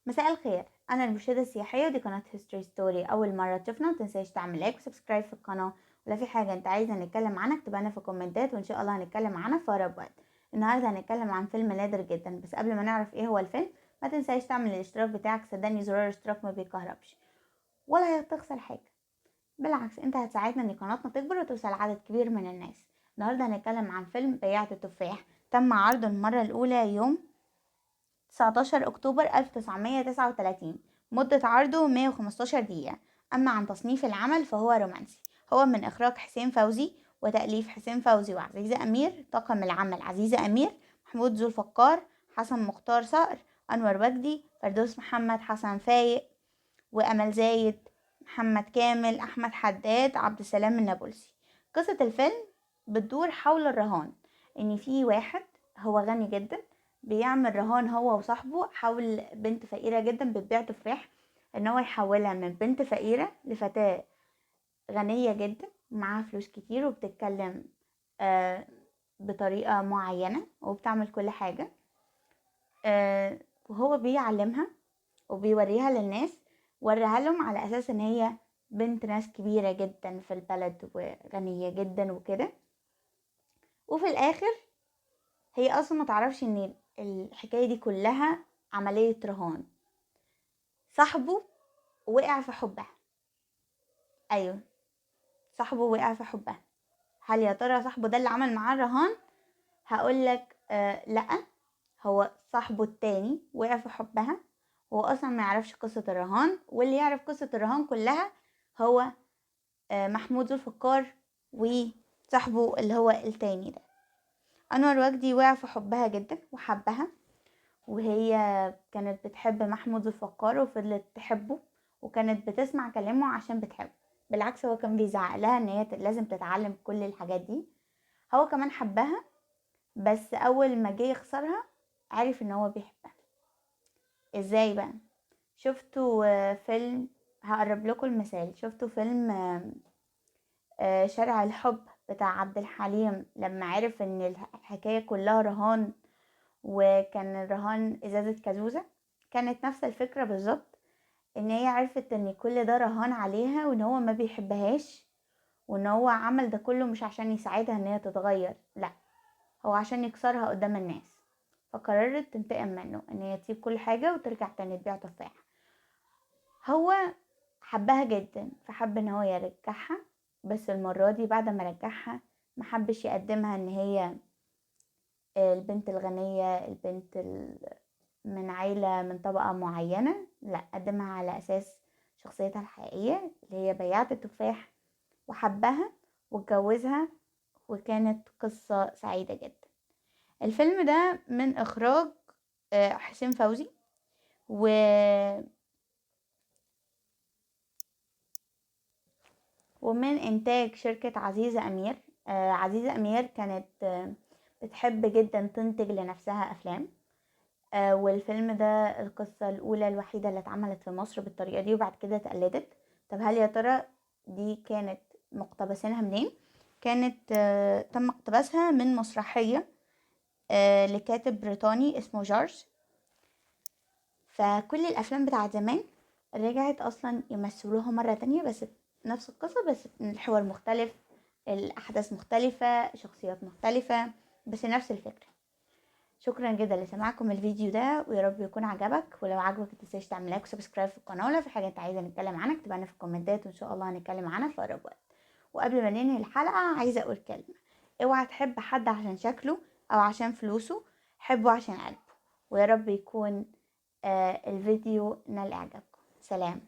مساء الخير، انا المرشده السياحية ودي قناة History Story. اول مرة تشوفنا متنساش تعمل like و subscribe في القناة، ولو في حاجة انت عايزه نتكلم عنها اكتبها لنا في الكومنتات وان شاء الله هنتكلم عنها في اقرب وقت. النهارده هنتكلم عن فيلم نادر جدا، بس قبل ما نعرف ايه هو الفيلم ما تنساش تعمل الاشتراك بتاعك. صدقني زرار الاشتراك ما بيكهربش ولا هتخسر حاجة، بالعكس انت هتساعدنا ان قناتنا تكبر وتوصل عدد كبير من الناس. النهارده هنتكلم عن فيلم بياعة التفاح، تم عرضه المرة الاولى يوم 19 اكتوبر 1939، مدة عرضه 115 دقيقة. اما عن تصنيف العمل فهو رومانسي، هو من اخراج حسين فوزي وتأليف حسين فوزي وعزيزة امير. طاقم العمل عزيزة امير، محمود ذو الفقار، حسن مختار صقر، انور وجدي، فردوس محمد، حسن فايق، وامل زايد، محمد كامل، احمد حداد، عبد السلام النابلسي. قصة الفيلم بتدور حول الرهان، ان في واحد هو غني جدا بيعمل رهان هو وصاحبه حول بنت فقيرة جدا بتبيع تفاح، ان هو يحولها من بنت فقيرة لفتاة غنية جدا معاها فلوس كتير وبتتكلم بطريقة معينة وبتعمل كل حاجة. وهو بيعلمها وبيوريها للناس، وريها لهم على اساس ان هي بنت ناس كبيرة جدا في البلد وغنية جدا وكده. وفي الاخر هي اصلا ما تعرفش ان الحكاية دي كلها عملية رهان. صاحبه وقع في حبها، ايوه صاحبه وقع في حبها. هل يا ترى صاحبه ده اللي عمل معاه الرهان؟ هقولك لا، هو صاحبه التاني وقع في حبها، هو اصلا ما يعرفش قصة الرهان، واللي يعرف قصة الرهان كلها هو محمود ذو الفقار وصاحبه اللي هو التاني ده. انور وجدي وقع في حبها جدا وحبها، وهي كانت بتحب محمود ذو الفقار وفضلت تحبه، وكانت بتسمع كلامه عشان بتحبه. بالعكس هو كان بيزعق لها ان هي لازم تتعلم كل الحاجات دي. هو كمان حبها، بس اول ما جه يخسرها عرف ان هو بيحبها. ازاي بقى؟ شفتوا فيلم، هقرب لكم المثال، شفتوا فيلم شارع الحب بتاع عبد الحليم، لما عرف ان الحكاية كلها رهان وكان الرهان ازازة كازوزة؟ كانت نفس الفكرة بالظبط، ان هي عرفت ان كل ده رهان عليها وان هو ما بيحبهاش، وان هو عمل ده كله مش عشان يساعدها ان هي تتغير، لا هو عشان يكسرها قدام الناس. فقررت تنتقم منه، ان هي تسيب كل حاجة وترجع تاني تبيع تفاح. هو حبها جدا فحب ان هو يرجعها، بس المرة دي بعد ما رجعها ما حبش يقدمها ان هي البنت الغنية، البنت من عيلة من طبقة معينة، لا قدمها على اساس شخصيتها الحقيقية اللي هي بياعة التفاح، وحبها واتجوزها، وكانت قصة سعيدة جدا. الفيلم ده من اخراج حسين فوزي، ومن انتاج شركة عزيزة امير. عزيزة امير كانت بتحب جدا تنتج لنفسها افلام، والفيلم ده القصة الاولى الوحيدة اللي اتعملت في مصر بالطريقة دي، وبعد كده اتقلدت. طب هل يا ترى دي كانت مقتبسينها منين؟ كانت تم اقتباسها من مسرحية لكاتب بريطاني اسمه جورج. فكل الافلام بتاعت زمان رجعت اصلا يمثلوها مرة تانية، بس نفس القصة، بس الحوار مختلف، الاحداث مختلفة، شخصيات مختلفة، بس نفس الفكرة. شكرا جدا لسماعكم الفيديو ده، ويا رب يكون عجبك. ولو عجبك متنساش تعمل like و subscribe في القناة، ولو في حاجة انت عايزة نتكلم عنها اكتبها لنا في الكومنتات، وان شاء الله هنتكلم عنها في اقرب وقت. وقبل ما ننهي الحلقة عايزة اقول كلمة، اوعى تحب حد عشان شكله او عشان فلوسه، حبه عشان قلبه. ويا رب يكون الفيديو نال اعجابكم. سلام.